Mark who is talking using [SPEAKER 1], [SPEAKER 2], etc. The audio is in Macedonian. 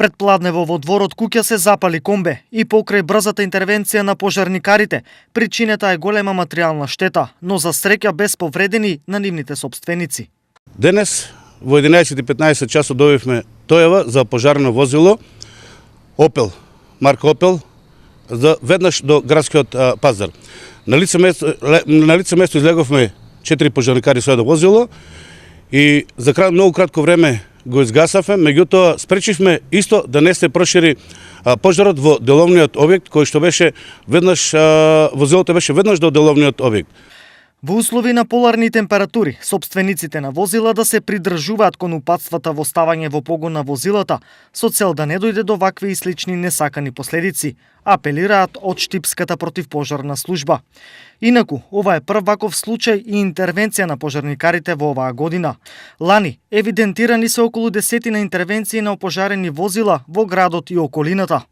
[SPEAKER 1] Пред Пладнево во дворот куќа се запали комбе и покрај брзата интервенција на пожарникарите, причинета е голема материјална штета, но за среќа без повредени на нивните собственици.
[SPEAKER 2] Денес во 11:15 часот добивме дојава за пожарно возило Опел, марка Опел, за веднаш до градскиот пазар. На лице место излеговме 4 пожарникари со едно возило и за многу кратко време го изгасавме, меѓутоа спречивме исто да не се прошири пожарот во деловниот објект, кој што беше веднаш возилото беше веднаш до деловниот објект.
[SPEAKER 1] Во услови на поларни температури, собствениците на возила да се придржуваат кон упатствата во ставање во погон на возилата, со цел да не дојде до вакви и слични несакани последици, апелираат од Штипската противпожарна служба. Инаку, ова е прв ваков случај и интервенција на пожарникарите во оваа година. Лани евидентирани се околу 10 интервенции на опожарени возила во градот и околината.